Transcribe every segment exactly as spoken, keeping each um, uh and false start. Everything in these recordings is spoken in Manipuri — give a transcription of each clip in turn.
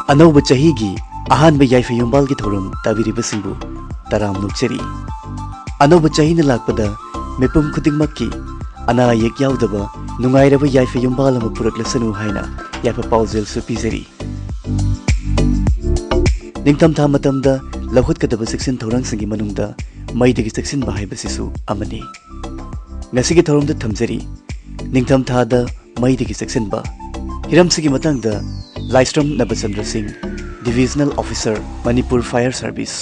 ꯑꯅꯧꯕ ꯆꯍꯤꯒꯤ ꯑꯍꯥꯟꯕ ꯌꯥꯏꯐ ꯌꯨꯝꯕꯥꯜꯒꯤ ꯊꯧꯔꯝ ꯇꯥꯕꯤꯔꯤꯕꯁꯤꯡꯕꯨ ꯇꯔꯥꯝꯅ ꯑꯣꯛꯆꯔꯤ꯫ ꯑꯅꯧꯕ ꯆꯍꯤꯅ ꯂꯥꯛꯄꯗ ꯃꯤꯄꯨꯝ ꯈꯨꯗꯤꯡꯃꯛꯀꯤ ꯑꯅꯥ ꯑꯌꯦꯛ ꯌꯥꯎꯗꯕ ꯅꯨꯡꯉꯥꯏꯔꯕ ꯌꯥꯏꯐ ꯌꯨꯝꯕꯥꯜ ꯑꯃ ꯄꯨꯔꯛꯂꯁꯅꯨ ꯍꯥꯏꯅ ꯌꯥꯏꯐ ꯄꯥꯎꯖꯦꯜꯁꯨ ꯄꯤꯖꯔꯤ꯫ ꯅꯤꯡꯊꯝꯊꯥ ꯃꯇꯝꯗ ꯂꯧꯈꯠꯀꯗꯕ ꯆꯦꯛꯁꯤꯟ ꯊꯧꯔꯥꯡꯁꯤꯡꯒꯤ ꯃꯅꯨꯡꯗ ꯃꯩꯗꯒꯤ ꯆꯦꯛꯁꯤꯟꯕ ꯍꯥꯏꯕꯁꯤꯁꯨ ꯑꯃꯅꯤ꯫ ꯉꯁꯤꯒꯤ ꯊꯧꯔꯝꯗ ꯊꯝꯖꯔꯤ, ꯅꯤꯡꯊꯝꯊꯥꯗ ꯃꯩꯗꯒꯤ ꯆꯦꯛꯁꯤꯟꯕ꯫ ꯍꯤꯔꯝꯁꯤꯒꯤ ꯃꯇꯥꯡꯗ ꯂꯥꯏꯁ꯭ꯔꯝ ꯅꯕꯆꯟꯗ꯭ꯔ ꯁꯤꯡ, Divisional Officer, Manipur Fire Service꯫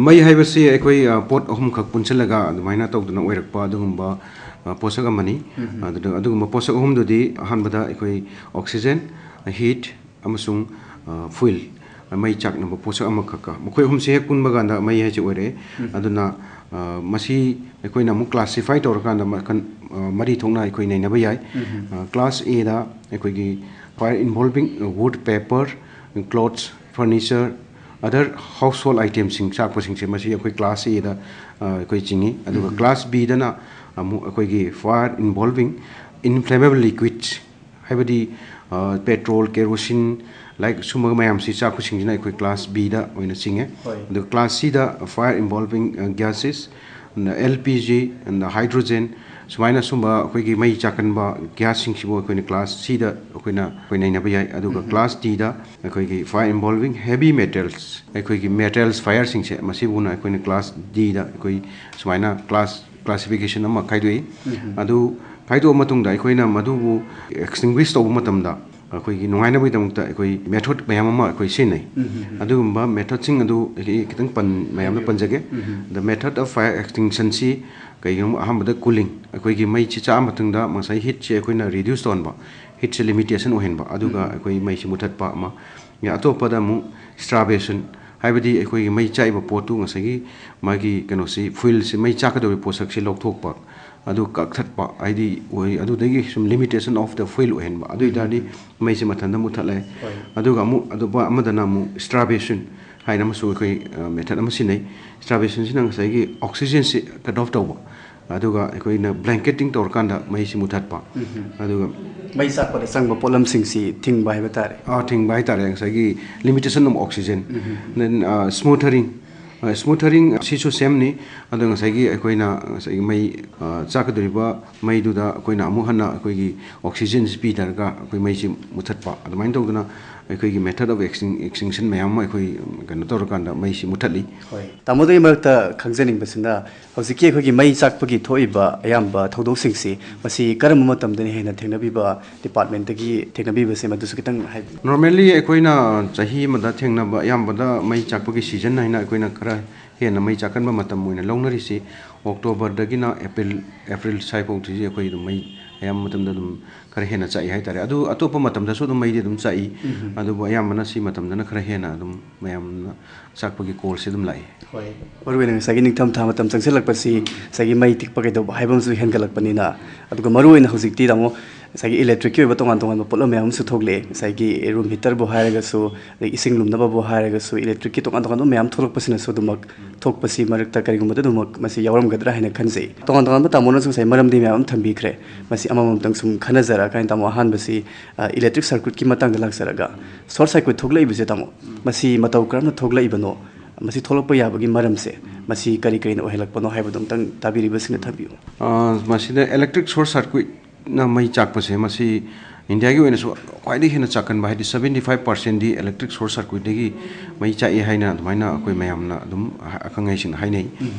ꯃꯩ ꯍꯥꯏꯕꯁꯤ ꯑꯩꯈꯣꯏ, ꯑ, ꯄꯣꯠ ꯑꯍꯨꯝꯈꯛ ꯄꯨꯟꯁꯤꯜꯂꯒ ꯑꯗꯨꯃꯥꯏꯅ ꯇꯧꯗꯅ ꯑꯣꯏꯔꯛꯄ ꯑꯗꯨꯒꯨꯝꯕ, ꯑ, ꯄꯣꯠꯁꯛ ꯑꯃꯅꯤ꯫ ꯎꯝ꯫ ꯑꯗꯨꯗ, ꯑꯗꯨꯒꯨꯝꯕ ꯄꯣꯠꯁꯛ ꯑꯍꯨꯝꯗꯨꯗꯤ ꯑꯍꯥꯟꯕꯗ ꯑꯩꯈꯣꯏ oxygen, heat ꯑꯃꯁꯨꯡ, ꯑ, fuel, ꯃꯩ ꯆꯥꯛꯅꯕ ꯄꯣꯠꯁꯛ ꯑꯃꯈꯛꯀ, ꯃꯈꯣꯏ ꯑꯍꯨꯝꯁꯦ ꯍꯦꯛ ꯄꯨꯟꯕ ꯀꯥꯟꯗ ꯃꯩ ꯍꯥꯏꯁꯦ ꯑꯣꯏꯔꯛꯑꯦ꯫ ꯎꯝ꯫ ꯑꯗꯨꯅ, ꯑ, ꯃꯁꯤ ꯑꯩꯈꯣꯏꯅ ꯑꯃꯨꯛ classify ꯇꯧꯔꯀꯥꯟꯗ ꯃꯈꯜ, ꯑ, ꯃꯔꯤ ꯊꯣꯛꯅ ꯑꯩꯈꯣꯏ ꯅꯩꯅꯕ ꯌꯥꯏ꯫ ꯎꯝ꯫ ꯑ, class Aꯗ ꯑꯩꯈꯣꯏꯒꯤ fire involving wood, paper, clothes, furniture, other household itemꯁꯤꯡ ꯆꯥꯛꯄꯁꯤꯡꯁꯦ ꯃꯁꯤ ꯑꯩꯈꯣꯏ class Aꯗ, ꯑ, ꯑꯩꯈꯣꯏ ꯆꯤꯡꯉꯤ꯫ ꯑꯗꯨꯒ ꯎꯝ꯫ Class Bꯗꯅ ꯑꯃꯨꯛ ꯑꯩꯈꯣꯏꯒꯤ fire involving inflammable liquids, ꯍꯥꯏꯕꯗꯤ, ꯑ, petrol, kerosene, like ꯁꯨꯝꯕ ꯃꯌꯥꯝꯁꯤ ꯆꯥꯛꯄꯁꯤꯡꯁꯤꯅ ꯑꯩꯈꯣꯏ class Bꯗ ꯑꯣꯏꯅ ꯆꯤꯡꯉꯦ꯫ ꯍꯣꯏ꯫ ꯑꯗꯨꯒ class Cꯗ fire involving, ꯑ, gases, ꯑꯦꯜ ꯄꯤ ꯖꯤ, ꯑꯗ hydrogen, ꯁꯨꯃꯥꯏꯅ ꯁꯨꯝꯕ ꯑꯩꯈꯣꯏꯒꯤ ꯃꯩ ꯆꯥꯛꯀꯟꯕ gasꯁꯤꯡꯁꯤꯕꯨ ꯑꯩꯈꯣꯏꯅ class Cꯗ ꯑꯩꯈꯣꯏꯅ, ꯑꯩꯈꯣꯏ ꯅꯩꯅꯕ ꯌꯥꯏ꯫ ꯑꯗꯨꯒ ꯎꯝ꯫ Class Dꯗ ꯑꯩꯈꯣꯏꯒꯤ fire involving heavy metals, ꯑꯩꯈꯣꯏꯒꯤ metals fireꯁꯤꯡꯁꯦ, ꯃꯁꯤꯕꯨꯅ ꯑꯩꯈꯣꯏꯅ class Dꯗ ꯑꯩꯈꯣꯏ ꯁꯨꯃꯥꯏꯅ class, classification ꯑꯃ ꯈꯥꯏꯗꯣꯛꯏ꯫ ꯎꯝ꯫ ꯑꯗꯨ ꯈꯥꯏꯗꯣꯛꯑ ꯃꯇꯨꯡꯗ ꯑꯩꯈꯣꯏꯅ ꯃꯗꯨꯕꯨ extinguish ꯇꯧꯕ ꯃꯇꯝꯗ ꯑꯩꯈꯣꯏꯒꯤ ꯅꯨꯡꯉꯥꯏꯅꯕꯒꯤꯗꯃꯛꯇ ꯑꯩꯈꯣꯏ method ꯃꯌꯥꯝ ꯑꯃ ꯑꯩꯈꯣꯏ ꯁꯤꯖꯤꯟꯅꯩ꯫ ꯎꯝ꯫ ꯑꯗꯨꯒꯨꯝꯕ methodꯁꯤꯡ ꯑꯗꯨ ꯑꯩ ꯈꯤꯇꯪ ꯄꯟ-, ꯃꯌꯥꯝꯗ ꯍꯥꯏꯕꯤꯌꯨ꯫ ꯄꯟꯖꯒꯦ꯫ ꯎꯝ꯫ The method of fire extinguishingꯁꯤ ꯀꯩꯒꯤꯅꯣ, ꯑꯍꯥꯟꯕꯗ cooling, ꯑꯩꯈꯣꯏꯒꯤ ꯃꯩꯁꯤ ꯆꯥꯛꯑ ꯃꯇꯨꯡꯗ ꯉꯁꯥꯏ heatꯁꯦ ꯑꯩꯈꯣꯏꯅ reduce ꯇꯧꯍꯟꯕ, heatꯁꯦ limitation ꯑꯣꯏꯍꯟꯕ, ꯑꯗꯨꯒ ꯎꯝ꯫ ꯑꯩꯈꯣꯏ ꯃꯩꯁꯤ ꯃꯨꯊꯠꯄ ꯑꯃ꯫ ꯑꯇꯣꯞꯄꯗ ꯑꯃꯨꯛ starvation, ꯍꯥꯏꯕꯗꯤ ꯑꯩꯈꯣꯏꯒꯤ ꯃꯩ ꯆꯥꯛꯏꯕ ꯄꯣꯠꯇꯨ ꯉꯁꯥꯏꯒꯤ ꯃꯥꯒꯤ ꯀꯩꯅꯣꯁꯤ, fuelꯁꯤ, ꯃꯩ ꯆꯥꯛꯀꯗꯧꯔꯤꯕ ꯄꯣꯠꯁꯛꯁꯤ ꯂꯧꯊꯣꯛꯄ, ꯑꯗꯨ ꯀꯛꯊꯠꯄ, ꯍꯥꯏꯗꯤ ꯑꯣꯏ-, ꯑꯗꯨꯗꯒꯤ ꯁꯨꯝ limitation of the fuel ꯑꯣꯏꯍꯟꯕ꯫ ꯑꯗꯨ ꯑꯣꯏ ꯇꯥꯔꯗꯤ ꯎꯝ꯫ ꯃꯩꯁꯦ ꯃꯊꯟꯇ ꯃꯨꯠꯊꯠꯂꯦ꯫ ꯍꯣꯏ꯫ ꯑꯗꯨꯒ ꯑꯃꯨꯛ ꯑꯇꯣꯞꯄ ꯑꯃꯗꯅ ꯑꯃꯨꯛ starvation ꯍꯥꯏꯅ ꯑꯃꯁꯨ ꯑꯩꯈꯣꯏ, ꯑ, method ꯑꯃ ꯁꯤꯖꯤꯟꯅꯩ꯫ Starvationꯁꯤꯅ ꯉꯁꯥꯏꯒꯤ oxygenꯁꯤ cut off ꯇꯧꯕ꯫ ꯑꯗꯨꯒ ꯑꯩꯈꯣꯏꯅ blanketing ꯇꯧꯔꯀꯥꯟꯗ ꯃꯩꯁꯤ ꯃꯨꯊꯠꯄ꯫ ꯑꯗꯨꯒ ꯃꯩ ꯆꯥꯛꯄꯗ ꯆꯪꯕ ꯄꯣꯠꯂꯝꯁꯤꯡꯁꯤ ꯊꯤꯡꯕ ꯍꯥꯏꯕ ꯇꯥꯔꯦ꯫ ꯑꯥ, ꯊꯤꯡꯕ ꯍꯥꯏꯇꯥꯔꯦ, ꯉꯁꯥꯏꯒꯤ limitation of oxygen, then smouldering, smouldering ꯁꯤꯁꯨ ꯁꯦꯝꯅꯤ꯫ ꯑꯗꯣ ꯉꯁꯥꯏꯒꯤ ꯑꯩꯈꯣꯏꯅ ꯉꯁꯥꯏꯒꯤ ꯃꯩ, ꯑ, ꯆꯥꯛꯀꯗꯧꯔꯤꯕ ꯃꯩꯗꯨꯗ ꯑꯩꯈꯣꯏꯅ ꯑꯃꯨꯛ ꯍꯟꯅ ꯑꯩꯈꯣꯏꯒꯤ oxygenꯁꯤ ꯄꯤꯗꯔꯒ ꯑꯩꯈꯣꯏ ꯃꯩꯁꯤ ꯃꯨꯊꯠꯄ, ꯑꯗꯨꯃꯥꯏꯅ ꯇꯧꯗꯅ ꯑꯩꯈꯣꯏꯒꯤ method of extin-, extinction ꯃꯌꯥꯝ ꯑꯃ ꯑꯩꯈꯣꯏ ꯀꯩꯅꯣ ꯇꯧꯔꯀꯥꯟꯗ ꯃꯩꯁꯤ ꯃꯨꯊꯠꯂꯤ꯫ ꯍꯣꯏ, ꯇꯥꯃꯣꯗꯒꯤ ꯃꯔꯛꯇ ꯈꯪꯖꯅꯤꯡꯕꯁꯤꯅ, ꯍꯧꯖꯤꯛꯀꯤ ꯑꯩꯈꯣꯏꯒꯤ ꯃꯩ ꯆꯥꯛꯄꯒꯤ ꯊꯣꯛꯏꯕ ꯑꯌꯥꯝꯕ ꯊꯧꯗꯣꯛꯁꯤꯡꯁꯤ, ꯃꯁꯤ ꯀꯔꯝꯕ ꯃꯇꯝꯗꯅ ꯍꯦꯟꯅ ꯊꯦꯡꯅꯕꯤꯕ, departmentꯇꯒꯤ ꯊꯦꯡꯅꯕꯤꯕꯁꯦ ꯃꯗꯨꯁꯨ ꯈꯤꯇꯪ ꯍꯥꯏꯕꯤꯌꯨ꯫ Normally ꯑꯩꯈꯣꯏꯅ ꯆꯍꯤ ꯑꯃꯗ ꯊꯦꯡꯅꯕ ꯑꯌꯥꯝꯕꯗ ꯃꯩ ꯆꯥꯛꯄꯒꯤ season ꯍꯥꯏꯅ ꯑꯩꯈꯣꯏꯅ ꯈꯔ ꯍꯦꯟꯅ ꯃꯩ ꯆꯥꯛꯀꯟꯕ ꯃꯇꯝ ꯑꯣꯏꯅ ꯂꯧꯅꯔꯤꯁꯤ Octoberꯗꯒꯤꯅ April, April ꯁ꯭ꯋꯥꯏꯐꯥꯎꯁꯤ ꯑꯩꯈꯣꯏ ꯑꯗꯨꯝ ꯃꯩ ꯑꯌꯥꯝꯕ ꯃꯇꯝꯗ ꯑꯗꯨꯝ ꯈꯔ ꯍꯦꯟꯅ ꯆꯥꯛꯏ ꯍꯥꯏꯇꯥꯔꯦ꯫ ꯑꯗꯨ ꯑꯇꯣꯞꯄ ꯃꯇꯝꯗꯁꯨ ꯑꯗꯨꯝ ꯃꯩꯗꯤ ꯑꯗꯨꯝ ꯆꯥꯛꯏ, ꯑꯗꯨꯕꯨ ꯑꯌꯥꯝꯕꯅ ꯁꯤ ꯃꯇꯝꯗꯅ ꯈꯔ ꯍꯦꯟꯅ ꯑꯗꯨꯝ ꯃꯌꯥꯝꯅ ꯆꯥꯛꯄꯒꯤ callꯁꯦ ꯑꯗꯨꯝ ꯂꯥꯛꯏ꯫ ꯍꯣꯏ, ꯃꯔꯨꯑꯣꯏꯅ ꯉꯁꯥꯏꯒꯤ ꯅꯤꯡꯊꯝꯊꯥ ꯃꯇꯝ ꯆꯪꯁꯤꯜꯂꯛꯄꯁꯤ ꯉꯁꯥꯏꯒꯤ ꯃꯩ ꯇꯤꯛꯄ ꯀꯩꯗꯧꯕ ꯍꯥꯏꯕ ꯑꯃꯁꯨ ꯍꯦꯟꯒꯠꯂꯛꯄꯅꯤꯅ, ꯑꯗꯨꯒ ꯃꯔꯨꯑꯣꯏꯅ ꯍꯧꯖꯤꯛꯇꯤ ꯇꯥꯃꯣ ꯉꯁꯥꯏꯒꯤ electricꯀꯤ ꯑꯣꯏꯕ ꯇꯣꯉꯥꯟ ꯇꯣꯉꯥꯟꯕ ꯄꯣꯠꯂꯝ ꯃꯌꯥꯝ ꯑꯃꯁꯨ ꯊꯣꯛꯂꯛꯑꯦ꯫ ꯉꯁꯥꯏꯒꯤ room heaterꯕꯨ ꯍꯥꯏꯔꯒꯁꯨ, ꯑꯗꯩ ꯏꯁꯤꯡ ꯂꯨꯝꯅꯕꯕꯨ ꯍꯥꯏꯔꯒꯁꯨ, electricꯀꯤ ꯇꯣꯉꯥꯟ ꯇꯣꯉꯥꯟꯕ ꯃꯌꯥꯝ ꯊꯣꯛꯂꯛꯄꯁꯤꯅꯁꯨ ꯑꯗꯨꯃꯛ, ꯊꯣꯛꯄꯁꯤ ꯃꯔꯛꯇ ꯀꯔꯤꯒꯨꯝꯕꯗ ꯑꯗꯨꯃꯛ ꯃꯁꯤ ꯌꯥꯎꯔꯝꯒꯗ꯭ꯔꯥ ꯍꯥꯏꯅ ꯈꯟꯖꯩ꯫ ꯇꯣꯉꯥꯟ ꯇꯣꯉꯥꯟꯕ ꯇꯥꯃꯣꯅꯁꯨ ꯉꯁꯥꯏ ꯃꯔꯝꯗꯤ ꯃꯌꯥꯝ ꯑꯃ ꯊꯝꯕꯤꯈ꯭ꯔꯦ꯫ ꯃꯁꯤ ꯑꯃꯃꯝꯇꯪ ꯁꯨꯝ ꯈꯟꯅꯖꯔꯛꯑꯀꯥꯟꯗ ꯇꯥꯃꯣ ꯑꯍꯥꯟꯕꯁꯤ, ꯑ, electric circuitꯀꯤ ꯃꯇꯥꯡꯗ ꯂꯥꯛꯆꯔꯒ, short circuit ꯊꯣꯛꯂꯛꯏꯕꯁꯦ ꯇꯥꯃꯣ, ꯃꯁꯤ ꯃꯇꯧ ꯀꯔꯝꯅ ꯊꯣꯛꯂꯛꯏꯕꯅꯣ? ꯃꯁꯤ ꯊꯣꯛꯂꯛꯄ ꯌꯥꯕꯒꯤ ꯃꯔꯝꯁꯦ, ꯃꯁꯤ ꯀꯔꯤ ꯀꯔꯤꯅ ꯑꯣꯏꯍꯜꯂꯛꯄꯅꯣ ꯍꯥꯏꯕꯗꯨ ꯑꯃꯨꯛꯇꯪ ꯇꯥꯕꯤꯔꯤꯕꯁꯤꯡꯅ ꯊꯝꯕꯤꯌꯨ꯫ ꯑ, ꯃꯁꯤꯗ electric short circuitꯅ ꯃꯩ ꯆꯥꯛꯄꯁꯦ, ꯃꯁꯤ ꯏꯟꯗꯤꯌꯥꯒꯤ ꯑꯣꯏꯅꯁꯨ ꯈ꯭ꯋꯥꯏꯗꯒꯤ ꯍꯦꯟꯅ ꯆꯥꯛꯀꯟꯕ, ꯍꯥꯏꯗꯤ seventy five percentꯗꯤ electric short circuitꯇꯒꯤ ꯃꯩ ꯆꯥꯛꯏ ꯍꯥꯏꯅ ꯑꯗꯨꯃꯥꯏꯅ ꯑꯩꯈꯣꯏ ꯃꯌꯥꯝꯅ ꯑꯗꯨꯝ ꯑꯈꯪ ꯑꯍꯩꯁꯤꯡꯅ ꯍꯥꯏꯅꯩ꯫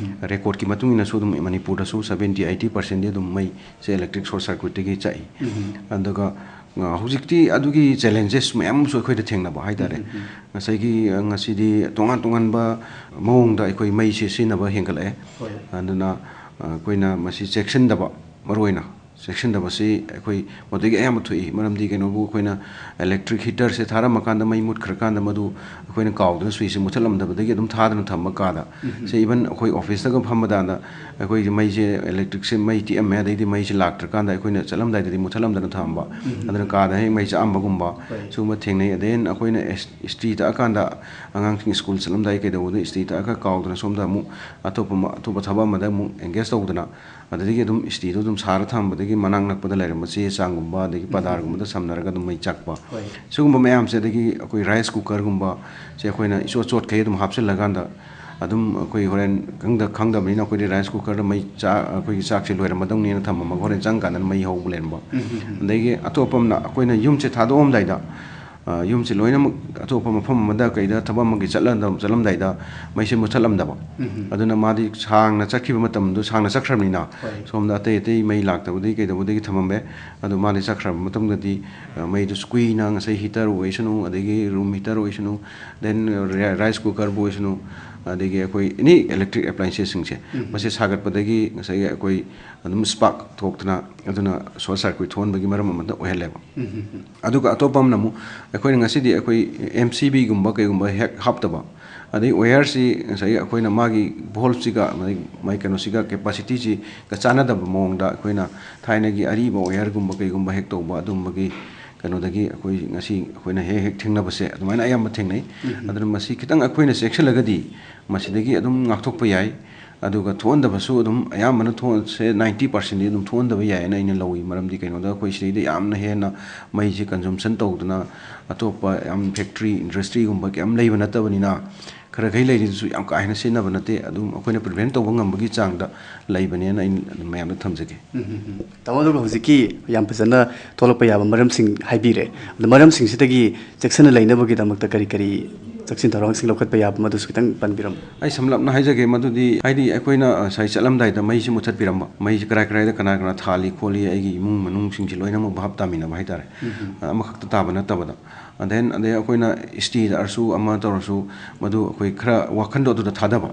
Recordꯀꯤ ꯃꯇꯨꯡ ꯏꯟꯅꯁꯨ ꯑꯗꯨꯝ ꯃꯅꯤꯄꯨꯔꯗꯁꯨ seventy eighty percentꯗꯤ ꯑꯗꯨꯝ ꯃꯩꯁꯦ electric short circuitꯇꯒꯤ ꯆꯥꯛꯏ꯫ ꯑꯗꯨꯒ, ꯑ, ꯍꯧꯖꯤꯛꯇꯤ ꯑꯗꯨꯒꯤ challenges ꯃꯌꯥꯝ ꯑꯃꯁꯨ ꯑꯩꯈꯣꯏꯗ ꯊꯦꯡꯅꯕ ꯍꯥꯏꯇꯥꯔꯦ꯫ ꯉꯁꯥꯏꯒꯤ, ꯑ, ꯉꯁꯤꯗꯤ ꯇꯣꯉꯥꯟ ꯇꯣꯉꯥꯟꯕ ꯃꯑꯣꯡꯗ ꯑꯩꯈꯣꯏ ꯃꯩꯁꯦ ꯁꯤꯖꯤꯟꯅꯕ ꯍꯦꯟꯒꯠꯂꯛꯑꯦ꯫ ꯑꯗꯨꯅ, ꯑ, ꯑꯩꯈꯣꯏꯅ ꯃꯁꯤ ꯆꯦꯛꯁꯤꯟꯗꯕ ꯃꯔꯨꯑꯣꯏꯅ ꯆꯦꯛꯁꯤꯟꯗꯕꯁꯤ ꯑꯩꯈꯣꯏ ꯃꯗꯨꯗꯒꯤ ꯑꯌꯥꯝꯕ ꯊꯣꯛꯏ꯫ ꯃꯔꯝꯗꯤ ꯀꯩꯅꯣꯕꯨ, ꯑꯩꯈꯣꯏꯅ electric heaterꯁꯦ ꯊꯥꯔꯝꯃꯀꯥꯟꯗ ꯃꯩ ꯃꯨꯠꯈ꯭ꯔꯀꯥꯟꯗ ꯃꯗꯨ ꯑꯩꯈꯣꯏꯅ ꯀꯥꯎꯗꯨꯅ switchꯁꯦ ꯃꯨꯠꯊꯠꯂꯝꯗꯕꯗꯒꯤ ꯑꯗꯨꯝ ꯊꯥꯗꯨꯅ ꯊꯝꯕ ꯀꯥꯗ꯫ ꯁꯦ even ꯑꯩꯈꯣꯏ officeꯇꯒ ꯐꯝꯕ ꯀꯥꯟꯗ ꯑꯩꯈꯣꯏꯒꯤ ꯃꯩꯁꯦ, electricꯁꯦ, ꯃꯩ ꯇꯦꯛꯑꯝꯃꯦ, ꯑꯗꯩꯗꯤ ꯃꯩꯁꯦ ꯂꯥꯛꯇ꯭ꯔꯀꯥꯟꯗ ꯑꯩꯈꯣꯏꯅ ꯆꯠꯂꯝꯗꯥꯏꯗꯗꯤ ꯃꯨꯠꯊꯠꯂꯝꯗꯅ ꯊꯝꯕ꯫ ꯑꯗꯨꯅ ꯀꯥꯗ ꯍꯦꯛ ꯃꯩ ꯆꯥꯛꯑꯝꯕꯒꯨꯝꯕ ꯁꯤꯒꯨꯝꯕ ꯊꯦꯡꯅꯩ꯫ ꯑꯗꯩ ꯑꯩꯈꯣꯏꯅ ꯏꯁ-, ꯏꯁꯇ꯭ꯔꯤ ꯇꯛꯑꯀꯥꯟꯗ ꯑꯉꯥꯡꯁꯤꯡ ꯁ꯭ꯀꯨꯜ ꯆꯠꯂꯝꯗꯥꯏ ꯀꯩꯗꯧꯕꯗ ꯏꯁꯇ꯭ꯔꯤ ꯇꯛꯑꯒ ꯀꯥꯎꯗꯅ ꯁꯣꯝꯗ ꯑꯃꯨꯛ ꯑꯇꯣꯞꯄ ꯑꯃ, ꯑꯇꯣꯞꯄ ꯊꯕꯛ ꯑꯃꯗ ꯑꯃꯨꯛ engage ꯇꯧꯗꯅ ꯑꯗꯨꯗꯒꯤ ꯑꯗꯨꯝ ꯏꯁꯇ꯭ꯔꯤꯗꯣ ꯑꯗꯨꯝ ꯁꯥꯔ ꯊꯝꯕꯗꯒꯤ ꯃꯅꯥꯛ ꯅꯛꯄꯗ ꯂꯩꯔꯝꯕ ꯆꯦ ꯆꯥꯡꯒꯨꯝꯕ ꯑꯗꯒꯤ ꯄꯗꯥꯔꯒꯨꯝꯕꯗ ꯁꯝꯅꯔꯒ ꯑꯗꯨꯝ ꯃꯩ ꯆꯥꯛꯄ꯫ ꯁꯤꯒꯨꯝꯕ ꯃꯌꯥꯝꯁꯦ, ꯑꯗꯒꯤ ꯑꯩꯈꯣꯏ rice cookerꯒꯨꯝꯕꯁꯦ ꯑꯩꯈꯣꯏꯅ ꯏꯆꯣꯠ ꯆꯣꯠꯈꯩ ꯑꯗꯨꯝ ꯍꯥꯞꯆꯤꯜꯂꯀꯥꯟꯗ ꯑꯗꯨꯝ ꯑꯩꯈꯣꯏ ꯍꯣꯔꯦꯟ ꯈꯪꯗ-, ꯈꯪꯗꯕꯅꯤꯅ ꯑꯩꯈꯣꯏꯗꯤ rice cookerꯗ ꯃꯩ ꯆꯥ-, ꯑꯩꯈꯣꯏꯒꯤ ꯆꯥꯛꯁꯦ ꯂꯣꯏꯔꯝꯃꯗꯧꯅꯤꯅ ꯊꯝꯃꯝꯃꯒ ꯍꯣꯔꯦꯟ ꯆꯪꯀꯥꯟꯗ ꯃꯩ ꯍꯧꯕ ꯂꯩꯔꯝꯕ꯫ ꯑꯗꯒꯤ ꯑꯇꯣꯞꯄ ꯑꯃꯅ ꯑꯩꯈꯣꯏꯅ ꯌꯨꯝꯁꯦ ꯊꯥꯗꯣꯛꯑꯝꯗꯥꯏꯗ ꯑ, ꯌꯨꯝꯁꯦ ꯂꯣꯏꯅꯃꯛ ꯑꯇꯣꯞꯄ ꯃꯐꯝ ꯑꯃꯗ ꯀꯩꯗ ꯊꯕꯛ ꯑꯃꯒꯤ ꯆꯠꯂꯝꯗ-, ꯆꯠꯂꯝꯗꯥꯏꯗ ꯃꯩꯁꯦ ꯃꯨꯠꯊꯠꯂꯝꯗꯕ꯫ ꯑꯗꯨꯅ ꯃꯥꯗꯤ ꯁꯥꯡꯅ ꯆꯠꯈꯤꯕ ꯃꯇꯝꯗꯣ ꯁꯥꯡꯅ ꯆꯠꯈ꯭ꯔꯕꯅꯤꯅ ꯁꯣꯝꯗ ꯑꯇꯩ ꯑꯇꯩ ꯃꯩ ꯂꯥꯛꯇꯕꯗꯒꯤ ꯀꯩꯗꯧꯕꯗꯒꯤ ꯊꯝꯃꯝꯃꯦ꯫ ꯑꯗꯨ ꯃꯥꯗꯤ ꯆꯠꯈ꯭ꯔꯕ ꯃꯇꯨꯡꯗꯗꯤ, ꯑ, ꯃꯩꯗꯨ ꯀꯨꯏꯅ ꯉꯁꯥꯏ heater ꯑꯣꯏꯁꯅꯨ, ꯑꯗꯒꯤ room heater ꯑꯣꯏꯁꯅꯨ, then ri-, rice cookerꯕꯨ ꯑꯣꯏꯁꯅꯨ, ꯑꯗꯒꯤ ꯑꯩꯈꯣꯏ any electric appliancesꯁꯤꯡꯁꯦ ꯃꯁꯤ ꯁꯥꯒꯠꯄꯗꯒꯤ ꯉꯁꯥꯏꯒꯤ ꯑꯩꯈꯣꯏ ꯑꯗꯨꯝ spark ꯊꯣꯛꯇꯅ ꯑꯗꯨꯅ short circuit ꯊꯣꯛꯍꯟꯕꯒꯤ ꯃꯔꯝ ꯑꯃꯗ ꯑꯣꯏꯍꯜꯂꯦꯕ꯫ ꯑꯗꯨꯒ ꯑꯇꯣꯞꯄ ꯑꯃꯅ ꯑꯃꯨꯛ ꯑꯩꯈꯣꯏꯅ ꯉꯁꯤꯗꯤ ꯑꯩꯈꯣꯏ MCBꯒꯨꯝꯕ ꯀꯩꯒꯨꯝꯕ ꯍꯦꯛ ꯍꯥꯞꯇꯕ, ꯑꯗꯩ wireꯁꯤ ꯉꯁꯥꯏꯒꯤ ꯑꯩꯈꯣꯏꯅ ꯃꯥꯒꯤ voltꯁꯤꯒ, ꯃꯥꯒꯤ, ꯃꯥꯒꯤ ꯀꯩꯅꯣꯁꯤꯒ, capacityꯁꯤꯒ ꯆꯥꯟꯅꯗꯕ ꯃꯑꯣꯡꯗ ꯑꯩꯈꯣꯏꯅ ꯊꯥꯏꯅꯒꯤ ꯑꯔꯤꯕ wireꯒꯨꯝꯕ ꯀꯩꯒꯨꯝꯕ ꯍꯦꯛ ꯇꯧꯕ ꯑꯗꯨꯝꯕꯒꯤ ꯀꯩꯅꯣꯗꯒꯤ ꯑꯩꯈꯣꯏ ꯉꯁꯤ ꯑꯩꯈꯣꯏꯅ ꯍꯦꯛ ꯍꯦꯛ ꯊꯦꯡꯅꯕꯁꯦ ꯑꯗꯨꯃꯥꯏꯅ ꯑꯌꯥꯝꯕ ꯊꯦꯡꯅꯩ꯫ ꯑꯗꯨꯅ ꯃꯁꯤ ꯈꯤꯇꯪ ꯑꯩꯈꯣꯏꯅ ꯆꯦꯛꯁꯤꯜꯂꯒꯗꯤ ꯃꯁꯤꯗꯒꯤ ꯑꯗꯨꯝ ꯉꯥꯛꯊꯣꯛꯄ ꯌꯥꯏ꯫ ꯑꯗꯨꯒ ꯊꯣꯛꯍꯟꯗꯕꯁꯨ ꯑꯗꯨꯝ ꯑꯌꯥꯝꯕꯅ ꯊꯣꯛ-, ꯁꯦ ninety percentꯗꯤ ꯑꯗꯨꯝ ꯊꯣꯛꯍꯟꯗꯕ ꯌꯥꯏꯌꯦꯅ ꯑꯩꯅ ꯂꯧꯏ꯫ ꯃꯔꯝꯗꯤ ꯀꯩꯅꯣꯗ ꯑꯩꯈꯣꯏ ꯁꯤꯗꯩꯗ ꯌꯥꯝꯅ ꯍꯦꯟꯅ ꯃꯩꯁꯦ consumption ꯇꯧꯗꯅ ꯑꯇꯣꯞꯄ ꯌꯥꯝ factory, industryꯒꯨꯝꯕ ꯀꯌꯥꯝ ꯂꯩꯕ ꯅꯠꯇꯕꯅꯤꯅ ꯈꯔꯈꯩ ꯂꯩꯔꯤꯗꯨꯁꯨ ꯌꯥꯝ ꯀꯥ ꯍꯦꯟꯅ ꯁꯤꯖꯤꯟꯅꯕ ꯅꯠꯇꯦ꯫ ꯑꯗꯨꯝ ꯑꯩꯈꯣꯏꯅ prevent ꯇꯧꯕ ꯉꯝꯕꯒꯤ ꯆꯥꯡꯗ ꯂꯩꯕꯅꯦꯅ ꯑꯩꯅ ꯑꯗꯨꯝ ꯃꯌꯥꯝꯗ ꯊꯝꯖꯒꯦ꯫ ꯇꯥꯃꯣ, ꯑꯗꯨꯒ ꯍꯧꯖꯤꯛꯀꯤ ꯌꯥꯝ ꯐꯖꯅ ꯊꯣꯛꯂꯛꯄ ꯌꯥꯕ ꯃꯔꯝꯁꯤꯡ ꯍꯥꯏꯕꯤꯔꯦ꯫ ꯑꯗꯣ ꯃꯔꯝꯁꯤꯡꯁꯤꯗꯒꯤ ꯆꯦꯛꯁꯤꯟꯅ ꯂꯩꯅꯕꯒꯤꯗꯃꯛꯇ ꯀꯔꯤ ꯀꯔꯤ ꯆꯦꯛꯁꯤꯟ ꯊꯧꯔꯥꯡꯁꯤꯡ ꯂꯧꯈꯠꯄ ꯌꯥꯕ, ꯃꯗꯨꯁꯨ ꯈꯤꯇꯪ ꯄꯟꯕꯤꯔꯝꯃꯨ꯫ ꯑꯩ ꯁꯝꯂꯞꯅ ꯍꯥꯏꯖꯒꯦ, ꯃꯗꯨꯗꯤ ꯍꯥꯏꯗꯤ ꯑꯩꯈꯣꯏꯅ ꯉꯁꯥꯏ ꯆꯠꯂꯝꯗꯥꯏꯗ ꯃꯩꯁꯤ ꯃꯨꯊꯠꯄꯤꯔꯝꯕ, ꯃꯩꯁꯤ ꯀꯔꯥꯏ ꯀꯔꯥꯏꯗ ꯀꯅꯥ ꯀꯅꯥ ꯊꯥꯜꯂꯤ ꯈꯣꯠꯂꯤ, ꯑꯩꯒꯤ ꯏꯃꯨꯡ ꯃꯅꯨꯡꯁꯤꯡꯁꯤ ꯂꯣꯏꯅꯃꯛ ꯚꯥꯞ ꯇꯥꯃꯤꯟꯅꯕ ꯍꯥꯏꯇꯥꯔꯦ꯫ ꯑꯃꯈꯛꯇ ꯇꯥꯕ ꯅꯠꯇꯕꯗ꯫ And then ꯑꯗꯩ ꯑꯩꯈꯣꯏꯅ ꯏꯁꯇ꯭ꯔꯤ ꯇꯛꯑꯁꯨ ꯑꯃ ꯇꯧꯔꯁꯨ ꯃꯗꯨ ꯑꯩꯈꯣꯏ ꯈꯔ ꯋꯥꯈꯟꯗꯣ ꯑꯗꯨꯗ ꯊꯥꯗꯕ꯫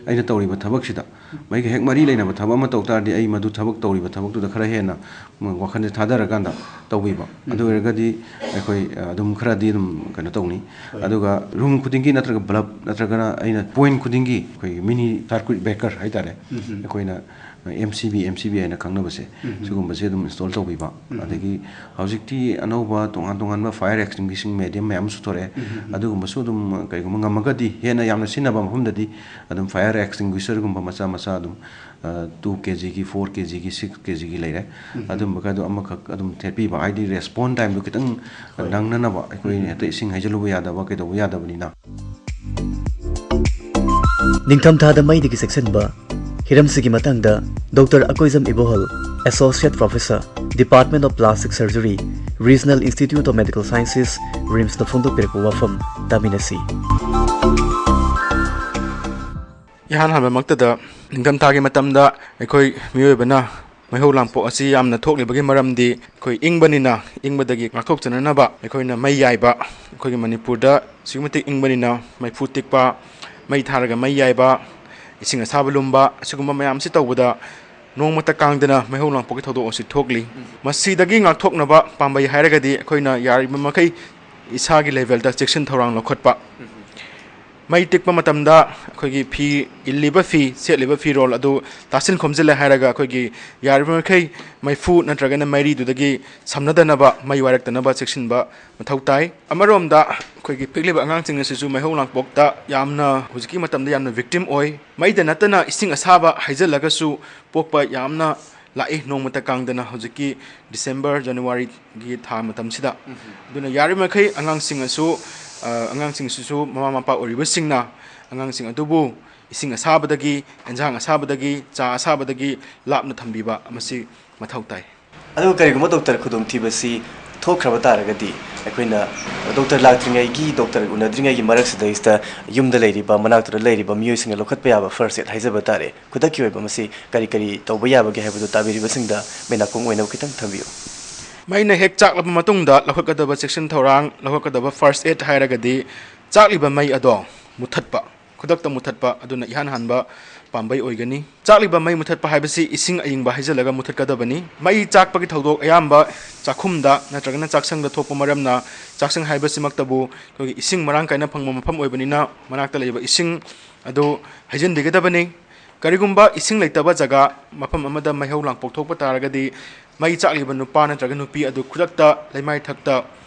ꯑꯩꯅ ꯇꯧꯔꯤꯕ ꯊꯕꯛꯁꯤꯗ ꯃꯩꯒ ꯍꯦꯛ ꯃꯔꯤ ꯂꯩꯅꯕ ꯊꯕꯛ ꯑꯃ ꯇꯧ ꯇꯥꯔꯗꯤ, ꯑꯩ ꯃꯗꯨ ꯊꯕꯛ ꯇꯧꯔꯤꯕ ꯊꯕꯛꯇꯨꯗ ꯈꯔ ꯍꯦꯟꯅ ꯋꯥꯈꯜꯁꯦ ꯊꯥꯗꯔꯀꯥꯟꯗ ꯇꯧꯕꯤꯕ꯫ ꯑꯗꯨ ꯑꯣꯏꯔꯒꯗꯤ ꯑꯩꯈꯣꯏ, ꯑ, ꯑꯗꯨꯝ ꯈꯔꯗꯤ ꯑꯗꯨꯝ ꯀꯩꯅꯣ ꯇꯧꯅꯤ꯫ ꯍꯣꯏ꯫ ꯑꯗꯨꯒ ꯔꯨꯝ ꯈꯨꯗꯤꯡꯒꯤ ꯅꯠꯇ꯭ꯔꯒ ꯕꯜꯕ ꯅꯠꯇ꯭ꯔꯒꯅ ꯑꯩꯅ ꯄꯣꯏꯟ ꯈꯨꯗꯤꯡꯒꯤ ꯑꯩꯈꯣꯏꯒꯤ ꯃꯤꯅꯤ ꯁꯔꯀ꯭ꯌꯨꯠ ꯕ꯭ꯔꯦꯀꯔ ꯍꯥꯏꯇꯥꯔꯦ, ꯑꯩꯈꯣꯏꯅ M C B, M C B ꯍꯥꯏꯅ ꯈꯪꯅꯕꯁꯦ, ꯁꯤꯒꯨꯝꯕꯁꯦ ꯑꯗꯨꯝ ꯏꯟꯁꯇꯣꯜ ꯇꯧꯕꯤꯕ꯫ ꯑꯗꯒꯤ ꯍꯧꯖꯤꯛꯇꯤ ꯑꯅꯧꯕ ꯇꯣꯉꯥꯟ ꯇꯣꯉꯥꯟꯕ ꯐꯥꯌꯔ ꯑꯦꯛꯁꯇꯤꯡꯒ꯭ꯋꯤꯁꯤꯡ ꯃꯦꯗꯤꯌꯝ ꯃꯌꯥꯝ ꯑꯃꯁꯨ ꯊꯣꯛꯂꯛꯑꯦ꯫ ꯑꯗꯨꯒꯨꯝꯕꯁꯨ ꯑꯗꯨꯝ ꯀꯩꯒꯨꯝꯕ ꯉꯝꯃꯒꯗꯤ ꯍꯦꯟꯅ ꯌꯥꯝꯅ ꯁꯤꯖꯤꯟꯅꯕ ꯃꯐꯝꯗꯗꯤ ꯑꯗꯨꯝ ꯐꯥꯌꯔ ꯑꯦꯛꯁꯇꯤꯡꯒ꯭ꯋꯤꯁꯔꯒꯨꯝꯕ ꯃꯆꯥ ꯃꯆꯥ ꯑꯗꯨꯝ, ꯑ, ꯇꯨ ꯀꯦ ꯖꯤꯒꯤ, ꯐꯣꯔ ꯀꯦ ꯖꯤꯒꯤ, ꯁꯤꯛꯁ ꯀꯦ ꯖꯤꯒꯤ ꯂꯩꯔꯦ꯫ ꯑꯗꯨꯝꯕꯒꯗꯣ ꯑꯃꯈꯛ ꯑꯗꯨꯝ ꯊꯦꯠꯄꯤꯕ, ꯍꯥꯏꯗꯤ ꯔꯦꯁꯄꯣꯟ ꯇꯥꯏꯝꯗꯣ ꯈꯤꯇꯪ ꯅꯪꯅꯅꯕ꯫ ꯑꯩꯈꯣꯏ ꯍꯦꯛꯇ ꯏꯁꯤꯡ ꯍꯩꯖꯤꯜꯂꯨꯕ ꯌꯥꯗꯕ, ꯀꯩꯗꯧꯕ ꯌꯥꯗꯕꯅꯤꯅ꯫ ꯅꯤꯡꯊꯝꯊꯥꯗ ꯃꯩꯗꯒꯤ ꯆꯦꯛꯁꯤꯟꯕ ꯍꯤꯔꯝꯁꯤꯒꯤ ꯃꯇꯥꯡꯗ doctor Akoijam ꯏꯕꯣꯍꯜ, Associate Professor, Department of Plastic Surgery, Regional Institute of Medical Sciences, ꯔꯤꯝꯁꯅ ꯐꯣꯡꯗꯣꯛꯄꯤꯔꯛꯄ ꯋꯥꯐꯝ ꯇꯥꯃꯤꯟꯅꯁꯤ꯫ ꯏꯍꯥꯟ ꯍꯥꯟꯕꯃꯛꯇꯗ, ꯅꯤꯡꯊꯝꯊꯥꯒꯤ ꯃꯇꯝꯗ ꯑꯩꯈꯣꯏ ꯃꯤꯑꯣꯏꯕꯅ ꯃꯩꯍꯧ ꯂꯥꯡꯄꯣꯛ ꯑꯁꯤ ꯌꯥꯝꯅ ꯊꯣꯛꯂꯤꯕꯒꯤ ꯃꯔꯝꯗꯤ ꯑꯩꯈꯣꯏ ꯏꯪꯕꯅꯤꯅ, ꯏꯪꯕꯗꯒꯤ ꯉꯥꯛꯊꯣꯛꯆꯅꯅꯕ ꯑꯩꯈꯣꯏꯅ ꯃꯩ ꯌꯥꯏꯕ, ꯑꯩꯈꯣꯏꯒꯤ ꯃꯅꯤꯄꯨꯔꯗ ꯑꯁꯨꯛꯀꯤ ꯃꯇꯤꯛ ꯏꯪꯕꯅꯤꯅ ꯃꯩꯐꯨ ꯇꯤꯛꯄ, ꯃꯩ ꯊꯥꯔꯒ ꯃꯩ ꯌꯥꯏꯕ, ꯏꯁꯤꯡ ꯑꯁꯥꯕ ꯂꯨꯝꯕ, ꯑꯁꯤꯒꯨꯝꯕ ꯃꯌꯥꯝꯁꯤ ꯇꯧꯕꯗ ꯅꯣꯡꯃꯇ ꯀꯥꯡꯗꯅ ꯃꯩꯍꯧ ꯂꯥꯡꯄꯣꯛꯀꯤ ꯊꯧꯗꯣꯛ ꯑꯁꯤ ꯊꯣꯛꯂꯤ꯫ ꯃꯁꯤꯗꯒꯤ ꯉꯥꯛꯊꯣꯛꯅꯕ ꯄꯥꯝꯕꯩ ꯍꯥꯏꯔꯒꯗꯤ ꯑꯩꯈꯣꯏꯅ ꯌꯥꯔꯤꯕ ꯃꯈꯩ ꯏꯁꯥꯒꯤ ꯂꯦꯚꯦꯜꯗ ꯆꯦꯛꯁꯤꯟ ꯊꯧꯔꯥꯡ ꯂꯧꯈꯠꯄ꯫ ꯃꯩ ꯇꯤꯛꯄ ꯃꯇꯝꯗ ꯑꯩꯈꯣꯏꯒꯤ ꯐꯤ, ꯏꯜꯂꯤꯕ ꯐꯤ, ꯁꯦꯠꯂꯤꯕ ꯐꯤꯔꯣꯜ ꯑꯗꯨ ꯇꯥꯁꯤꯟ ꯈꯣꯝꯖꯤꯜꯂꯦ ꯍꯥꯏꯔꯒ ꯑꯩꯈꯣꯏꯒꯤ ꯌꯥꯔꯤꯕ ꯃꯈꯩ ꯃꯩꯐꯨ ꯅꯠꯇ꯭ꯔꯒꯅ ꯃꯩꯔꯤꯗꯨꯗꯒꯤ ꯁꯝꯅꯗꯅꯕ, ꯃꯩ ꯋꯥꯏꯔꯛꯇꯅꯕ ꯆꯦꯛꯁꯤꯟꯕ ꯃꯊꯧ ꯇꯥꯏ꯫ ꯑꯃꯔꯣꯝꯗ ꯑꯩꯈꯣꯏꯒꯤ ꯄꯤꯛꯂꯤꯕ ꯑꯉꯥꯡꯁꯤꯡ ꯑꯁꯤꯁꯨ ꯃꯩꯍꯧ ꯂꯥꯡꯄꯣꯛꯇ ꯌꯥꯝꯅ, ꯍꯧꯖꯤꯛꯀꯤ ꯃꯇꯝꯗ ꯌꯥꯝꯅ ꯚꯤꯛꯇꯤꯝ ꯑꯣꯏ꯫ ꯃꯩꯗ ꯅꯠꯇꯅ ꯏꯁꯤꯡ ꯑꯁꯥꯕ ꯍꯩꯖꯤꯜꯂꯒꯁꯨ ꯄꯣꯛꯄ ꯌꯥꯝꯅ ꯂꯥꯛꯏ, ꯅꯣꯡꯃꯇ ꯀꯥꯡꯗꯅ ꯍꯧꯖꯤꯛꯀꯤ ꯗꯤꯁꯦꯝꯕꯔ, ꯖꯅꯋꯥꯔꯤꯒꯤ ꯊꯥ ꯃꯇꯝꯁꯤꯗ꯫ ꯑꯗꯨꯅ ꯌꯥꯔꯤꯕꯃꯈꯩ ꯑꯉꯥꯡꯁꯤꯡ ꯑꯁꯨ, ꯑ, ꯑꯉꯥꯡꯁꯤꯡꯁꯤꯁꯨ ꯃꯃꯥ ꯃꯄꯥ ꯑꯣꯏꯔꯤꯕꯁꯤꯡꯅ ꯑꯉꯥꯡꯁꯤꯡ ꯑꯗꯨꯕꯨ ꯏꯁꯤꯡ ꯑꯁꯥꯕꯗꯒꯤ, ꯑꯦꯟꯁꯥꯡ ꯑꯁꯥꯕꯗꯒꯤ, ꯆꯥ ꯑꯁꯥꯕꯗꯒꯤ ꯂꯥꯞꯅ ꯊꯝꯕꯤꯕ, ꯃꯁꯤ ꯃꯊꯧ ꯇꯥꯏ꯫ ꯑꯗꯨꯒ ꯀꯔꯤꯒꯨꯝꯕ ꯗꯣꯛꯇꯔ ꯈꯨꯗꯣꯡꯊꯤꯕꯁꯤ ꯊꯣꯛꯈ꯭ꯔꯕ ꯇꯥꯔꯒꯗꯤ, ꯑꯩꯈꯣꯏꯅ ꯗꯣꯛꯇꯔ ꯂꯥꯛꯇ꯭ꯔꯤꯉꯩꯒꯤ, ꯗꯣꯛꯇꯔ ꯎꯅꯗ꯭ꯔꯤꯉꯩꯒꯤ ꯃꯔꯛꯁꯤꯗꯩꯁꯤꯗ ꯌꯨꯝꯗ ꯂꯩꯔꯤꯕ, ꯃꯅꯥꯛꯇꯨꯗ ꯂꯩꯔꯤꯕ ꯃꯤꯑꯣꯏꯁꯤꯡꯅ ꯂꯧꯈꯠꯄ ꯌꯥꯕ ꯐꯥꯔꯁ ꯑꯦꯗ ꯍꯥꯏꯖꯕ ꯇꯥꯔꯦ, ꯈꯨꯗꯛꯀꯤ ꯑꯣꯏꯕ ꯃꯁꯤ ꯀꯔꯤ ꯀꯔꯤ ꯇꯧꯕ ꯌꯥꯕꯒꯦ ꯍꯥꯏꯕꯗꯨ ꯇꯥꯕꯤꯔꯤꯕꯁꯤꯡꯗ ꯃꯦ ꯅꯥꯀꯣꯡ ꯑꯣꯏꯅꯕ ꯈꯤꯇꯪ ꯊꯝꯕꯤꯌꯨ꯫ ꯃꯩꯅ ꯍꯦꯛ ꯆꯥꯛꯂꯕ ꯃꯇꯨꯡꯗ ꯂꯧꯈꯠꯀꯗꯕ ꯆꯦꯛꯁꯤꯟ ꯊꯧꯔꯥꯡ, ꯂꯧꯈꯠꯀꯗꯕ ꯐꯥꯔꯁ ꯑꯦꯗ ꯍꯥꯏꯔꯒꯗꯤ ꯆꯥꯛꯂꯤꯕ ꯃꯩ ꯑꯗꯣ ꯃꯨꯊꯠꯄ, ꯈꯨꯗꯛꯇ ꯃꯨꯊꯠꯄ꯫ ꯑꯗꯨꯅ ꯏꯍꯥꯟ ꯍꯥꯟꯕ ꯄꯥꯝꯕꯩ ꯑꯣꯏꯒꯅꯤ꯫ ꯆꯥꯛꯂꯤꯕ ꯃꯩ ꯃꯨꯊꯠꯄ ꯍꯥꯏꯕꯁꯤ ꯏꯁꯤꯡ ꯑꯏꯪꯕ ꯍꯩꯖꯤꯜꯂꯒ ꯃꯨꯊꯠꯀꯗꯕꯅꯤ꯫ ꯃꯩ ꯆꯥꯛꯄꯒꯤ ꯊꯧꯗꯣꯛ ꯑꯌꯥꯝꯕ ꯆꯥꯛꯈꯨꯝꯗ ꯅꯠꯇ꯭ꯔꯒꯅ ꯆꯥꯛꯁꯪꯗ ꯊꯣꯛꯄ ꯃꯔꯝꯅ, ꯆꯥꯛꯁꯪ ꯍꯥꯏꯕꯁꯤꯃꯛꯇꯕꯨ ꯑꯩꯈꯣꯏꯒꯤ ꯏꯁꯤꯡ ꯃꯔꯥꯡ ꯀꯥꯏꯅ ꯐꯪꯕ ꯃꯐꯝ ꯑꯣꯏꯕꯅꯤꯅ, ꯃꯅꯥꯛꯇ ꯂꯩꯕ ꯏꯁꯤꯡ ꯑꯗꯨ ꯍꯩꯖꯤꯟꯕꯤꯒꯗꯕꯅꯤ꯫ ꯀꯔꯤꯒꯨꯝꯕ ꯏꯁꯤꯡ ꯂꯩꯇꯕ ꯖꯒꯥ, ꯃꯐꯝ ꯑꯃꯗ ꯃꯩꯍꯧ ꯂꯥꯡꯄꯣꯛ ꯊꯣꯛꯄ ꯇꯥꯔꯒꯗꯤ, ꯃꯩ ꯆꯥꯛꯂꯤꯕ ꯅꯨꯄꯥ ꯅꯠꯇ꯭ꯔꯒ ꯅꯨꯄꯤ ꯑꯗꯨ ꯈꯨꯗꯛꯇ ꯂꯩꯃꯥꯏ ꯊꯛꯇ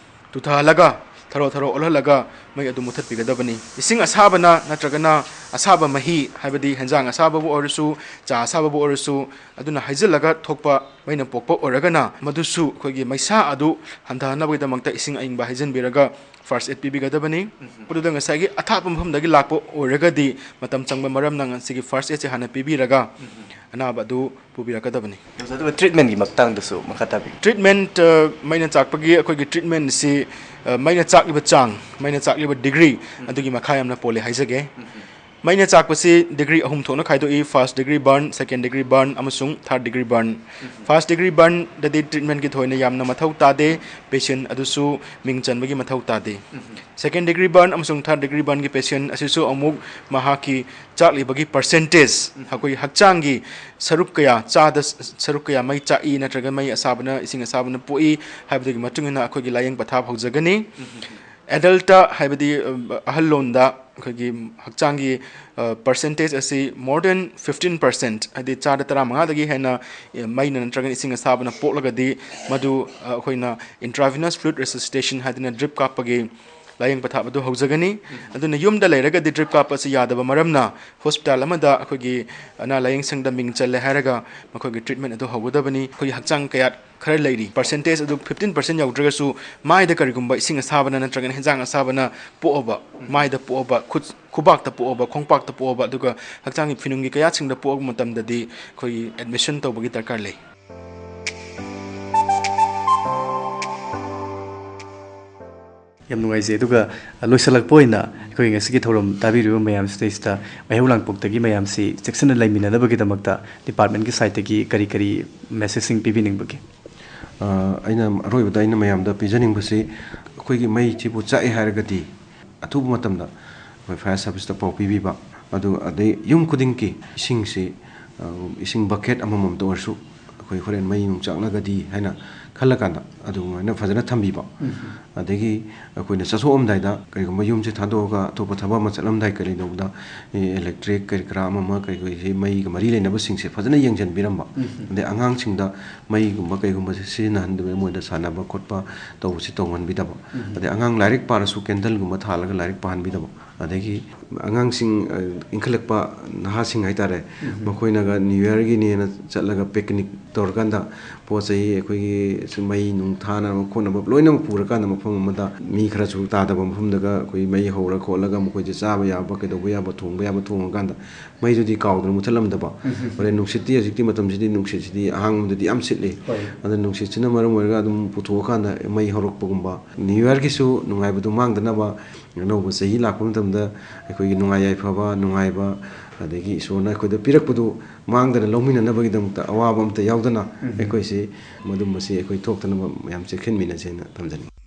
ꯇꯨꯊꯍꯜꯂꯒ, ꯊꯔꯣ ꯊꯔꯣ ꯑꯣꯜꯍꯜꯂꯒ ꯃꯩ ꯑꯗꯨ ꯃꯨꯊꯠꯄꯤꯒꯗꯕꯅꯤ꯫ ꯏꯁꯤꯡ ꯑꯁꯥꯕꯅ ꯅꯠꯇ꯭ꯔꯒꯅ ꯑꯁꯥꯕ ꯃꯍꯤ, ꯍꯥꯏꯕꯗꯤ ꯍꯦꯟꯖꯥꯡ ꯑꯁꯥꯕꯕꯨ ꯑꯣꯏꯔꯁꯨ, ꯆꯥ ꯑꯁꯥꯕꯕꯨ ꯑꯣꯏꯔꯁꯨ, ꯑꯗꯨꯅ ꯍꯩꯖꯤꯜꯂꯒ ꯊꯣꯛꯄ ꯃꯩꯅ ꯄꯣꯛꯄ ꯑꯣꯏꯔꯒꯅ, ꯃꯗꯨꯁꯨ ꯑꯩꯈꯣꯏꯒꯤ ꯃꯩꯁꯥ ꯑꯗꯨ ꯍꯟꯊꯍꯟꯅꯕꯒꯤꯗꯃꯛꯇ ꯏꯁꯤꯡ ꯑꯏꯪꯕ ꯍꯩꯖꯤꯟꯕꯤꯔꯒ first aid ꯄꯤꯕꯤꯒꯗꯕꯅꯤ꯫ ꯎꯝ꯫ ꯑꯗꯨꯗ ꯉꯁꯥꯏꯒꯤ ꯑꯊꯥꯞꯄ ꯃꯐꯝꯗꯒꯤ ꯂꯥꯛꯄ ꯑꯣꯏꯔꯒꯗꯤ, ꯃꯇꯝ ꯆꯪꯕ ꯃꯔꯝꯅ ꯉꯁꯤꯒꯤ first aidꯁꯦ ꯍꯥꯟꯅ ꯄꯤꯕꯤꯔꯒ, ꯎꯝ, ꯑꯅꯥꯕ ꯑꯗꯨ ꯄꯨꯕꯤꯔꯛꯀꯗꯕꯅꯤ꯫ ꯑꯗꯨꯒ treatmentꯀꯤ ꯃꯇꯥꯡꯗꯁꯨ ꯃꯈꯥ ꯇꯥꯕꯤꯌꯨ꯫ Treatment, ꯑ, ꯃꯩꯅ ꯆꯥꯛꯄꯒꯤ ꯑꯩꯈꯣꯏꯒꯤ treatmentꯁꯤ, ꯑ, ꯃꯩꯅ ꯆꯥꯛꯂꯤꯕ ꯆꯥꯡ, ꯃꯩꯅ ꯆꯥꯛꯂꯤꯕ degree, ꯎꯝ, ꯑꯗꯨꯒꯤ ꯃꯈꯥ ꯌꯥꯝꯅ ꯄꯣꯜꯂꯦ ꯍꯥꯏꯖꯒꯦ꯫ ꯎꯝ꯫ ꯃꯩꯅ ꯆꯥꯛꯄꯁꯤ degree ꯑꯍꯨꯝ ꯊꯣꯛꯅ ꯈꯥꯏꯗꯣꯛꯏ: first degree burn, second degree burn ꯑꯃꯁꯨꯡ third degree burn꯫ ꯎꯝ꯫ First degree burnꯗꯗꯤ treatmentꯀꯤ ꯊꯣꯏꯅ ꯌꯥꯝꯅ ꯃꯊꯧ ꯇꯥꯗꯦ, patient ꯑꯗꯨꯁꯨ ꯃꯤꯡ ꯆꯟꯕꯒꯤ ꯃꯊꯧ ꯇꯥꯗꯦ꯫ ꯎꯝ꯫ Second degree burn ꯑꯃꯁꯨꯡ third degree burnꯒꯤ patient ꯑꯁꯤꯁꯨ ꯑꯃꯨꯛ ꯃꯍꯥꯛꯀꯤ ꯆꯥꯛꯂꯤꯕꯒꯤ percentage, ꯎꯝ, ꯑꯩꯈꯣꯏꯒꯤ ꯍꯛꯆꯥꯡꯒꯤ ꯁꯔꯨꯛ ꯀꯌꯥ, ꯆꯥꯗ ꯁꯔꯨꯛ ꯀꯌꯥ ꯃꯩ ꯆꯥꯛꯏ ꯅꯠꯇ꯭ꯔꯒ ꯃꯩ ꯑꯁꯥꯕꯅ, ꯏꯁꯤꯡ ꯑꯁꯥꯕꯅ ꯄꯣꯛꯏ ꯍꯥꯏꯕꯗꯨꯒꯤ ꯃꯇꯨꯡ ꯏꯟꯅ ꯑꯩꯈꯣꯏꯒꯤ ꯂꯥꯏꯌꯦꯡ ꯄꯊꯥꯞ ꯍꯧꯖꯒꯅꯤ꯫ ꯎꯝ꯫ Adultꯇ, ꯍꯥꯏꯕꯗꯤ, ꯑ, ꯑꯍꯜꯂꯣꯟꯗ ꯑꯩꯈꯣꯏꯒꯤ ꯍꯛꯆꯥꯡꯒꯤ, ꯑ, percentage ꯑꯁꯤ more than fifteen percent, ꯍꯥꯏꯗꯤ ꯆꯥꯗ ꯇꯔꯥꯃꯉꯥꯗꯒꯤ ꯍꯦꯟꯅ, ꯑ, ꯃꯩꯅ ꯅꯠꯇ꯭ꯔꯒꯅ ꯏꯁꯤꯡ ꯑꯁꯥꯕꯅ ꯄꯣꯛꯂꯒꯗꯤ, ꯃꯗꯨ, ꯑ, ꯑꯩꯈꯣꯏꯅ intravenous fluid resuscitation ꯍꯥꯏꯗꯅ drip ꯀꯥꯞꯄꯒꯤ ꯂꯥꯏꯌꯦꯡ ꯄꯊꯥꯞ ꯑꯗꯨ ꯍꯧꯖꯒꯅꯤ꯫ ꯎꯝ꯫ ꯑꯗꯨꯅ ꯌꯨꯝꯗ ꯂꯩꯔꯒꯗꯤ drip ꯀꯥꯞꯄ ꯑꯁꯤ ꯌꯥꯗꯕ ꯃꯔꯝꯅ, hospital ꯑꯃꯗ ꯑꯩꯈꯣꯏꯒꯤ ꯑꯅꯥ ꯂꯥꯏꯌꯦꯡ ꯁꯪꯗ ꯃꯤꯡ ꯆꯜꯂꯦ ꯍꯥꯏꯔꯒ ꯃꯈꯣꯏꯒꯤ treatment ꯑꯗꯨ ꯍꯧꯒꯗꯕꯅꯤ꯫ ꯑꯩꯈꯣꯏꯒꯤ ꯍꯛꯆꯥꯡ ꯀꯌꯥꯠ ꯈꯔ ꯂꯩꯔꯤ, percentage ꯑꯗꯨ fifteen percent ꯌꯧꯗ꯭ꯔꯒꯁꯨ, ꯃꯥꯏꯗ ꯀꯔꯤꯒꯨꯝꯕ ꯏꯁꯤꯡ ꯑꯁꯥꯕꯅ ꯅꯠꯇ꯭ꯔꯒꯅ ꯍꯦꯟꯖꯥꯡ ꯑꯁꯥꯕꯅ ꯄꯣꯛꯑꯕ, ꯎꯝ, ꯃꯥꯏꯗ ꯄꯣꯛꯑꯕ, ꯈꯨꯠ, ꯈꯨꯕꯥꯛꯇ ꯄꯣꯛꯑꯕ, ꯈꯣꯡꯄꯥꯛꯇ ꯄꯣꯛꯑꯕ, ꯑꯗꯨꯒ ꯍꯛꯆꯥꯡꯒꯤ ꯐꯤꯅꯨꯡꯒꯤ ꯀꯌꯥꯠꯁꯤꯡꯗ ꯄꯣꯛꯑꯕ ꯃꯇꯝꯗꯗꯤ ꯑꯩꯈꯣꯏꯒꯤ admission ꯇꯧꯕꯒꯤ ꯗꯔꯀꯥꯔ ꯂꯩ꯫ ꯌꯥꯝ ꯅꯨꯡꯉꯥꯏꯖꯩ꯫ ꯑꯗꯨꯒ, ꯑ, ꯂꯣꯏꯁꯤꯜꯂꯛꯄ ꯑꯣꯏꯅ ꯑꯩꯈꯣꯏ ꯉꯁꯤꯒꯤ ꯊꯧꯔꯝ ꯇꯥꯕꯤꯔꯤꯕ ꯃꯌꯥꯝꯁꯤꯗꯩꯁꯤꯗ ꯃꯩꯍꯧ ꯂꯥꯡꯄꯣꯛꯇꯒꯤ ꯃꯌꯥꯝꯁꯤ ꯆꯦꯛꯁꯤꯟꯅ ꯂꯩꯃꯤꯟꯅꯅꯕꯒꯤꯗꯃꯛꯇ departmentꯀꯤ sideꯇꯒꯤ ꯀꯔꯤ ꯀꯔꯤ messageꯁꯤꯡ ꯄꯤꯕꯤꯅꯤꯡꯕꯒꯦ? ꯑ, ꯑꯩꯅ ꯑꯔꯣꯏꯕꯗ ꯑꯩꯅ ꯃꯌꯥꯝꯗ ꯄꯤꯖꯅꯤꯡꯕꯁꯤ, ꯑꯩꯈꯣꯏꯒꯤ ꯃꯩꯁꯤꯕꯨ ꯆꯥꯛꯑꯦ ꯍꯥꯏꯔꯒꯗꯤ ꯑꯊꯨꯕ ꯃꯇꯝꯗ ꯑꯩꯈꯣꯏ fire serviceꯇ ꯄꯥꯎ ꯄꯤꯕꯤꯕ, ꯑꯗꯨ ꯑꯗꯩ ꯌꯨꯝ ꯈꯨꯗꯤꯡꯒꯤ ꯏꯁꯤꯡꯁꯤ, ꯑ, ꯏꯁꯤꯡ bucket ꯑꯃꯃꯝꯇ ꯑꯣꯏꯔꯁꯨ ꯑꯩꯈꯣꯏ ꯍꯣꯔꯦꯟ ꯃꯩ ꯅꯨꯡ ꯆꯥꯛꯂꯒꯗꯤ ꯍꯥꯏꯅ ꯈꯜꯂꯀꯥꯟꯗ ꯑꯗꯨꯃꯥꯏꯅ ꯐꯖꯅ ꯊꯝꯕꯤꯕ꯫ ꯑꯗꯒꯤ ꯑꯩꯈꯣꯏꯅ ꯆꯠꯊꯣꯛꯑꯝꯗꯥꯏꯗ ꯀꯔꯤꯒꯨꯝꯕ ꯌꯨꯝꯁꯦ ꯊꯥꯗꯣꯛꯑꯒ ꯑꯇꯣꯞꯄ ꯊꯕꯛ ꯑꯃ ꯆꯠꯂꯝꯗꯥꯏ ꯀꯔꯤ ꯇꯧꯕꯗ, ꯑꯦ, electric ꯀꯔꯤ ꯀꯔꯥ ꯑꯃ ꯑꯃ ꯀꯔꯤ ꯀꯔꯤꯁꯤ ꯃꯩꯒ ꯃꯔꯤ ꯂꯩꯅꯕꯁꯤꯡꯁꯦ ꯐꯖꯅ ꯌꯦꯡꯁꯤꯟꯕꯤꯔꯝꯕ꯫ ꯑꯗꯩ ꯑꯉꯥꯡꯁꯤꯡꯗ ꯃꯩꯒꯨꯝꯕ ꯀꯩꯒꯨꯝꯕꯁꯦ ꯁꯤꯖꯤꯟꯅꯍꯟꯗꯕ, ꯃꯣꯏꯗ ꯁꯥꯟꯅꯕ ꯈꯣꯠꯄ ꯇꯧꯕꯁꯤ ꯇꯧꯍꯟꯕꯤꯗꯕ꯫ ꯑꯗꯩ ꯑꯉꯥꯡ ꯂꯥꯏꯔꯤꯛ ꯄꯥꯔꯁꯨ candleꯒꯨꯝꯕ ꯊꯥꯜꯂꯒ ꯂꯥꯏꯔꯤꯛ ꯄꯥꯍꯟꯕꯤꯗꯕ꯫ ꯑꯗꯒꯤ ꯑꯉꯥꯡꯁꯤꯡ, ꯑ, ꯏꯟꯈꯠꯂꯛꯄ ꯅꯍꯥꯁꯤꯡ ꯍꯥꯏꯇꯥꯔꯦ, ꯃꯈꯣꯏꯅꯒ New Yearꯒꯤꯅꯦꯅ ꯆꯠꯂꯒ picnic ꯇꯧꯔꯀꯥꯟꯗ ꯄꯣꯠ ꯆꯩ ꯑꯩꯈꯣꯏꯒꯤ ꯁꯨꯝ ꯃꯩ ꯅꯨꯡ ꯊꯥꯅꯕ ꯈꯣꯠꯅꯕ ꯂꯣꯏꯅꯃꯛ ꯄꯨꯔꯀꯥꯟꯗ ꯃꯐꯝ ꯑꯃꯗ ꯃꯤ ꯈꯔꯁꯨ ꯇꯥꯗꯕ ꯃꯐꯝꯗꯒ ꯑꯩꯈꯣꯏ ꯃꯩ ꯍꯧꯔ ꯈꯣꯠꯂꯒ ꯃꯈꯣꯏꯁꯦ ꯆꯥꯕ ꯌꯥꯕ ꯀꯩꯗꯧꯕ ꯌꯥꯕ ꯊꯣꯡꯕ ꯌꯥꯕ ꯊꯣꯡꯉꯀꯥꯟꯗ ꯃꯩꯗꯨꯗꯤ ꯀꯥꯎꯗꯅ ꯃꯨꯠꯊꯠꯂꯝꯗꯕ꯫ ꯍꯣꯔꯦꯟ ꯅꯨꯡꯁꯤꯠꯇꯤ ꯍꯧꯖꯤꯛꯇꯤ ꯃꯇꯝꯁꯤꯗꯤ ꯅꯨꯡꯁꯤꯠꯁꯤꯗꯤ ꯑꯍꯥꯡꯕꯗꯗꯤ ꯌꯥꯝ ꯁꯤꯠꯂꯤ꯫ ꯍꯣꯏ꯫ ꯑꯗꯨꯅ ꯅꯨꯡꯁꯤꯠꯁꯤꯅ ꯃꯔꯝ ꯑꯣꯏꯔꯒ ꯑꯗꯨꯝ ꯄꯨꯊꯣꯛꯑꯀꯥꯟꯗ ꯃꯩ ꯍꯧꯔꯛꯄꯒꯨꯝꯕ, New Yearꯒꯤꯁꯨ ꯅꯨꯡꯉꯥꯏꯕꯗꯨ ꯃꯥꯡꯗꯅꯕ ꯑꯅꯧꯕ ꯆꯍꯤ ꯂꯥꯛꯄ ꯃꯇꯝꯗ ꯑꯩꯈꯣꯏꯒꯤ ꯅꯨꯡꯉꯥꯏ ꯌꯥꯏꯐꯕ, ꯅꯨꯡꯉꯥꯏꯕ, ꯑꯗꯒꯤ ꯏꯁꯣꯔꯅ ꯑꯩꯈꯣꯏꯗ ꯄꯤꯔꯛꯄꯗꯨ ꯃꯥꯡꯗꯅ ꯂꯧꯃꯤꯟꯅꯅꯕꯒꯤꯗꯃꯛꯇ ꯑꯋꯥꯕ ꯑꯝꯇ ꯌꯥꯎꯗꯅ ꯑꯩꯈꯣꯏꯁꯤ ꯃꯗꯨꯝꯕꯁꯤ ꯑꯩꯈꯣꯏ ꯊꯣꯛꯇꯅꯕ ꯃꯌꯥꯝ ꯆꯦꯛꯁꯤꯟꯃꯤꯟꯅꯁꯦꯅ ꯊꯝꯖꯅꯤꯡꯏ꯫